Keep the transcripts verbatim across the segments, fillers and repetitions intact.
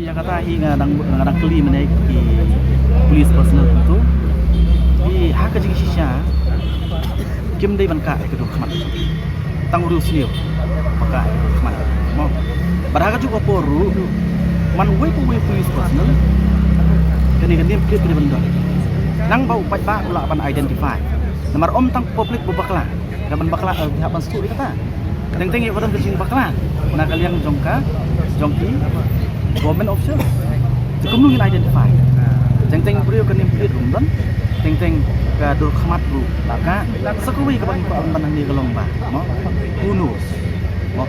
Ïa kata hi nga dang, nga dang kylli mynne ki police personnel kumto. Ki ha ka jingshisha kim dei ban kah ïa ka dur khmat. Tang u riewsniew ba kah ïa ka dur khmat. Mo. Bad ha kajuh ka por ruh man uwei pa uwei u police personnel kane ka name plate ka dei ban don. Nang ba u paidbah u lah ban identify. Namar ym tang public ba bakla. Ka ban bakla, eh, ka ban sdang ïa kata. Teng teng ïa ka don ka jingbakla na ka liang jong ka, jong ki government official. Te kumno ngin identify? Teng teng u briew ka name plate ruh ym don. Teng teng ka dur khmat ruh la kah. Sa kawei ka ban, ban, ban hangne ka long ba, mo? Who knows? Mo?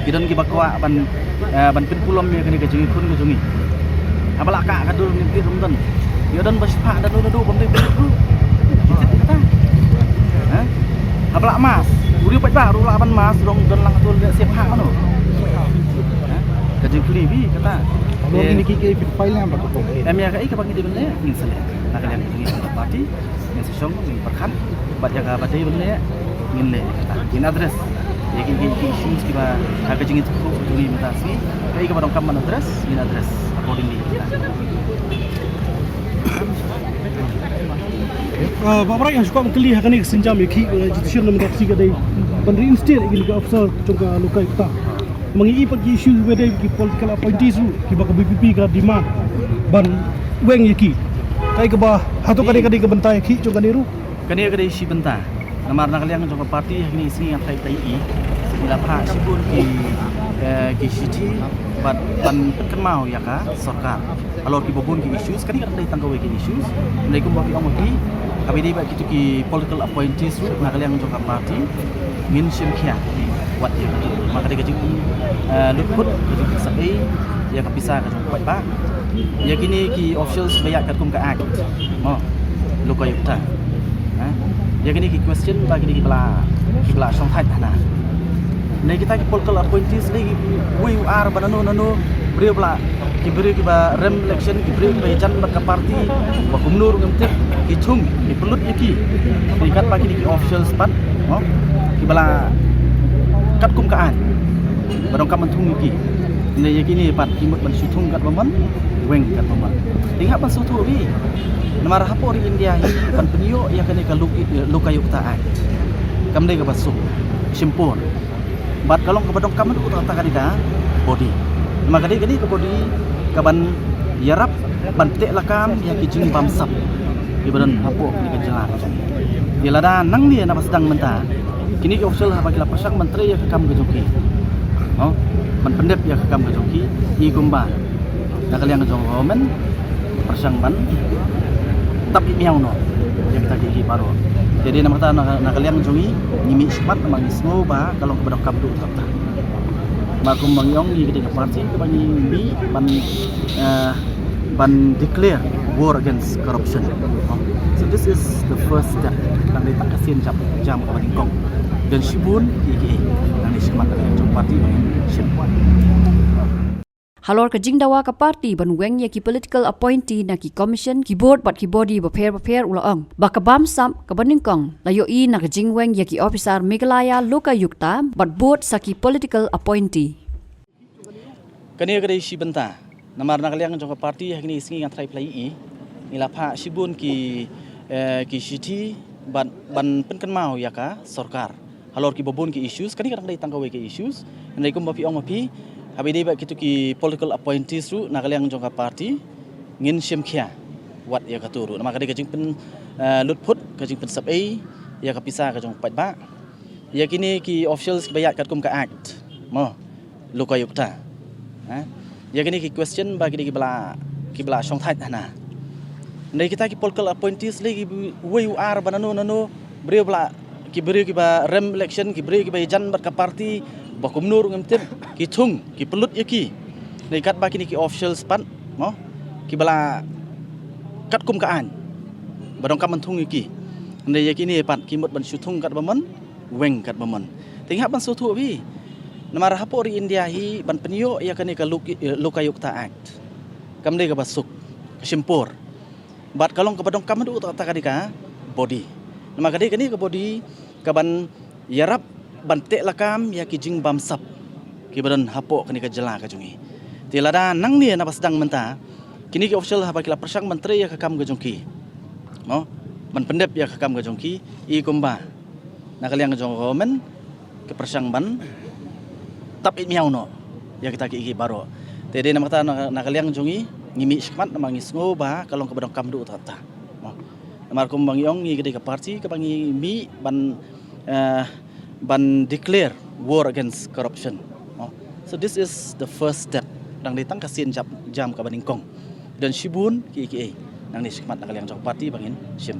Ki don kiba kwah ban, eh, ban pynpulom ïa kane ka jingïakhun ka jong ngi. Haba la kah ka dur name plate ruh ym don. Ïa don ba shiphah da naduh naduh bym dei ba ruh. Ki tip kata. Ha? Haba la mask, u riew paidbah ruh lah ban mask, long don lang hato leh shiphah mano. Ha? Ka jingkylli bha kata. Alo, eh, kine ki, ki file ïa ba ka pok. Em, ïa kaei kaba ngi dei ban leh, ngin sa leh. Na ka liang jong ngi ka party, ngin sa shong, ngin pyrkhat bad ïa kaba dei ban leh, ngin leh. Ngin address ïa ki, ki, ki issues kiba ha ka jingïathuhkhruh jong ngi mynta shi, kaei kaba donkam ban address, ngin address accordingly. Ah, Bah Bright, nga shu kwah ban kylli ha kane ka sienjam ïa ki, eh, jingshisha na mynta shi ka dei ban reinstate ïa ki officer jong ka Lokayukta. Ma ngi i pat ki issue ba dei ki political appointees ruh kiba ka V P P ka demand ban weng ïa ki. Kaei kaba, hato ka dei, ka dei ka bynta ïa ki jong kane ruh? Kane ka dei shi bynta. Namar na ka liang jong ka party hangne sngi nga phai phai i. Ngi la phah shibun ki, eh, ki shithi bad ban pynkynmaw ïa ka sorkar halor kiba bun ki issues, kane ka dei tang kawei ki issues. Hynrei kumba ki ong ma phi, haba dei bad kito ki political appointees ruh na ka liang jong ka party, ngin shim khia wat ïa kito. Ma ka dei ka jing, eh, lut khut, ka jingpynsaphriang ïa ka pisa ka jong u paidbah. Ïa kine ki officials ba ïaid katkum ka act, mo, Lokayukta. Ha? Ïa kine ki question ba kine kiba la, kiba la shongthait hana. Nangta kita ki political appointees lei, uwei u ar ba nano nano, briew ba la, ki briew kiba rem election, ki briew kiba ïajan bad ka party, ba kumno ruh ngam tip, ki thung, ki pynlut ïa ki. Ki katba kine ki officials pat, mo, kiba la katkum ka aiñ ba donkam ban thung ïa ki. Nangta ïa kine pat ki mut ban shu thung katba mon, weng katba mon. Te nga hap ban sngewthuh bha. Namar hapoh ri India hi, ban pynïoh ïa kane ka Lok-, Lokayukta Act, kam dei kaba suk, shim por. Bad ka long kaba donkam haduh katta katta ka dei ka body. Namar ka dei, ka dei ka body kaban ïarap ban teh lakam ïa ki jingbamsap kiba don hapoh kane ka jylla. Te lada nangne naba sdang mynta, kine ki official haba ki la pyrshang ban trei ïa ka kam ka jong ki, no, ban pyndep ïa ka kam ka jong ki, i kumba na ka liang jong government pyrshang ban tap miaw noh ïa kita ki, ki baroh. Te dei namar kata na, na ka liang jong ngi, ngi mih shimat namar ngi sngew ba ka long kaba donkam haduh katta katta. Namar kumba ngi ong, ngi ka dei ka party kaba ngi mih ban, eh, ban declare war against corruption. So this is the first step. Dang dei tang ka sien jam, jam kaba nyngkong. Don shibun kiei kiei dang dei shakhmat ka liang jong ka party ba ngi shim. Halor ka jingdawa ka party ban weng ïa ki political appointee na ki commission, ki board bad ki body bapher bapher, u la ong ba ka bamsap kaba nyngkong la ïohi na ka jingweng ïa ki officer Meghalaya Lokayukta bad bud sa ki political appointee. Kane ka dei shi bynta. Namar na ka liang jong ka party ha kine ki sngi, nga tharai phi la ïohi, ngi la phah shibun ki, eh, ki shithi bad ban pynkynmaw ïa ka sorkar halor kiba bun ki issues. Kane ka dang dei tang kawei ka issues. Hynrei kumba phi ong ma phi, haba ïadei bad kito ki political appointees ruh na ka liang jong ka party, ngin shim khia wat ïa kato ruh. Namar ka dei ka jingpyn, eh, lut phut, ka jingpynsap ei ïa ka pisa ka jong u paidbah. Ïa kine ki officials kiba ïaid katkum ka act, mo, Lokayukta. Ha? Ïa kine ki question ba kine kiba la, kiba la shongthait hana. Hynrei kita ki political appointees lei ki uwei u ar ba nano nano, briew ba la, ki briew kiba rem election, ki briew kiba ïajan bad ka party ba kumno ruh ngim tip, ki thung, ki pynlut ïa ki. Hynrei katba kine ki officials pat, mo, kiba la katkum ka aiñ ba donkam ban thung ïa ki. Hynrei ïa kine pat ki mut ban shu thung katba mon, weng katba mon. Te ngi hap ban sngewthuh bha. Namar hapoh ri India hi ban pynïoh ïa kane ka Lok-, eh, Lokayukta Act kam dei kaba suk, ka shim por. Bad ka long kaba donkam haduh katta katta ka dei ka body. Namar ka dei kane ka body kaban ïarap ban teh lakam ïa ki jingbamsap kiba don hapoh kane ka jylla ka jong ngi. Te lada nangne naba sdang mynta, kine ki official haba ki la pyrshang ban trei ïa ka kam ka jong ki, mo, ban pyndep ïa ka kam ka jong ki, i kumba na ka liang jong ka government ki pyrshang ban tap ïit miaw noh ïa kita kiei kiei baroh. Te dei namar kata na, na ka liang jong ngi, ngi mih shakhmat namar ngi sngew ba ka long kaba donkam haduh katta katta, mo. Namar kumba ngi ong, ngi ka dei ka party kaba ngi mih ban, eh, ban declare war against corruption, mo. So this is the first step. Dang dei tang ka sien jam, jam kaba nyngkong. Don shibun kiei kiei dang dei shakhmat na ka liang jong ka party ba ngin shim.